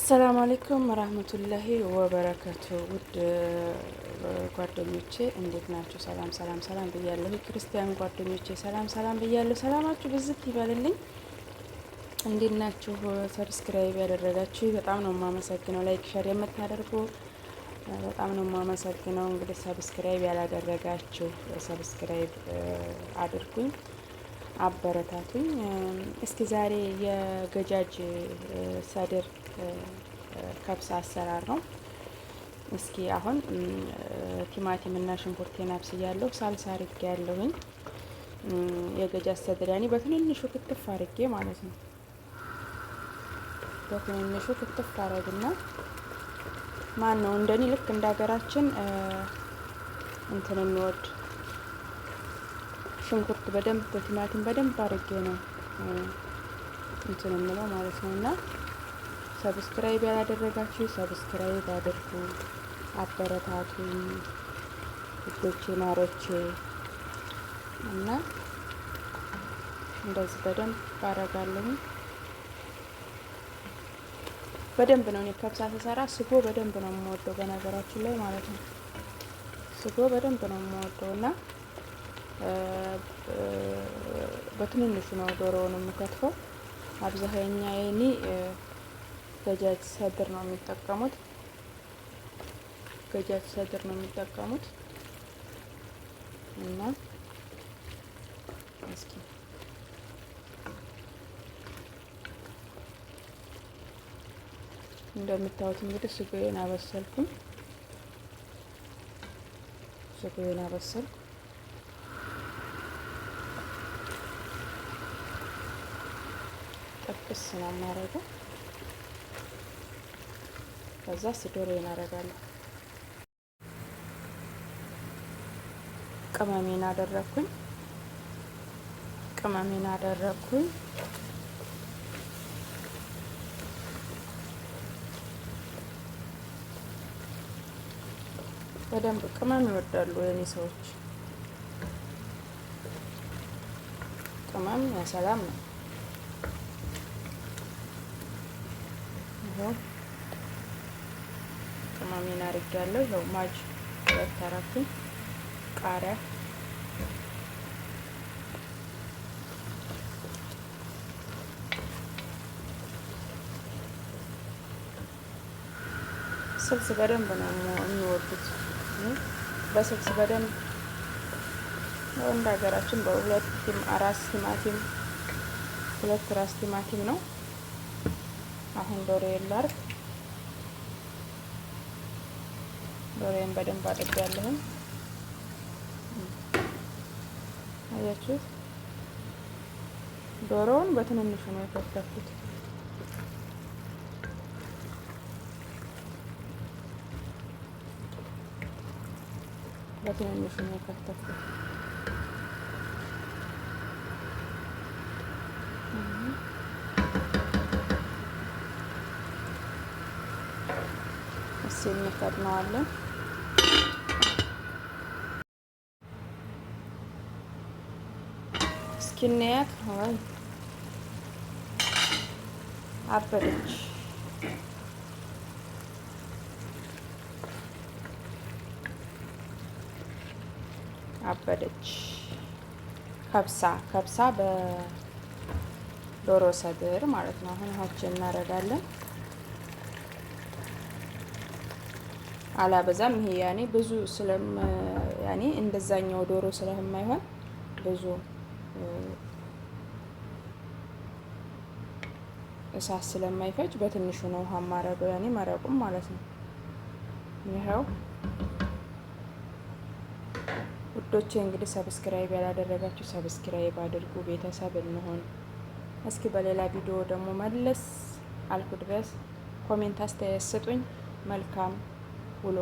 السلام عليكم ورحمة الله وبركاته። ውድ ጓደኞቼ እንዴት ናችሁ? ሰላም ሰላም ሰላም ብያለሁ። ክርስቲያን ጓደኞቼ ሰላም ሰላም ብያለሁ። ሰላማችሁ ብዝት ይበልልኝ። እንዴት ናችሁ? Subscribe ያደረጋችሁ በጣም ነው የማመሰግነው። Like፣ share የምታደርጉ በጣም ነው የማመሰግነው። እንግዲህ subscribe ያላደረጋችሁ subscribe አድርጉኝ፣ አበረታቱኝ። እስኪ ዛሬ የ دجاج صدر كبسة አሰራር ነው። እስኪ አሁን ቲማቲም እና ሽንኩርቴን አብስያለሁ። ሳልሳ አርጌ ያለሁኝ የ دجاج صدر ያኔ በትንንሹ ክትፍ አርጌ ማለት ነው። በትንንሹ ክትፍ አረግና ማን ነው እንደኔ ልክ እንደ ሀገራችን እንትን የሚወድ? ሽንኩርት በደንብ በቲማቲም በደንብ አርጌ ነው እንትን የምለው ማለት ነው። እና subscribe ያላደረጋችሁ subscribe አድርጉ፣ አበረታቱኝ ውዶቼ ማሮቼ። እና እንደዚህ በደንብ አረጋለሁ። በደንብ ነው፣ እኔ كبسة ስሰራ ስጎ በደንብ ነው የምወደው፣ በነገራችን ላይ ማለት ነው። ስጎ በደንብ ነው የምወደው እና በትንንሹ ነው ዶሮውን የምከትፈው። አብዛኛው የኔ دجاج صدر ነው የሚጠቀሙት። دجاج صدر ነው የሚጠቀሙት። እና እስኪ እንደምታዩት እንግዲህ ስጎዬን አበሰልኩኝ። ስጎዬን አበሰልኩ። ጥብስ ነው የማደርገው። ከዛ ዶሮዬን አደርጋለሁ። ቅመሜን አደረግኩኝ። ቅመሜን አደረግኩኝ። በደንብ ቅመም ይወዳሉ የኔ ሰዎች። ቅመም ያሰላም ነው። ይኸው ቅመሜን አድርጌያለሁ። ይኸው ማጅ ሁለት አራኩኝ፣ ቃሪያ፣ ስልስ በደንብ ነው የሚወዱት። በስልስ በደንብ እንደ ሀገራችን በሁለት ራስ ቲማቲም፣ ሁለት ራስ ቲማቲም ነው። አሁን ዶሮዬን ላርግ። ዶሮዬን በደንብ አጥቤያለሁኝ። አያችሁት? ዶሮውን በትንንሹ ነው የከተፍኩት። በትንንሹ ነው የከተፍኩት። እስኪ እንከድነዋለን። እስኪ እናያት። ወይ አበደች። አበደች። كبسة كبسة በዶሮ صدر ማለት ነው። አሁን ውሃችን እናደርጋለን። አላበዛም። ይሄ ያኔ ብዙ ስለም ያኔ እንደዛኛው ዶሮ ስለማይሆን ብዙ እሳት ስለማይፈጅ በትንሹ ነው ውሃ ማረገው፣ ያኔ መረቁም ማለት ነው። ይኸው ውዶቼ እንግዲህ subscribe ያላደረጋችሁ subscribe አድርጉ፣ ቤተሰብ እንሆን። እስኪ በሌላ ቪዲዮ ደግሞ መለስ አልኩ ድረስ comment አስተያየት ስጡኝ። መልካም ውሎ።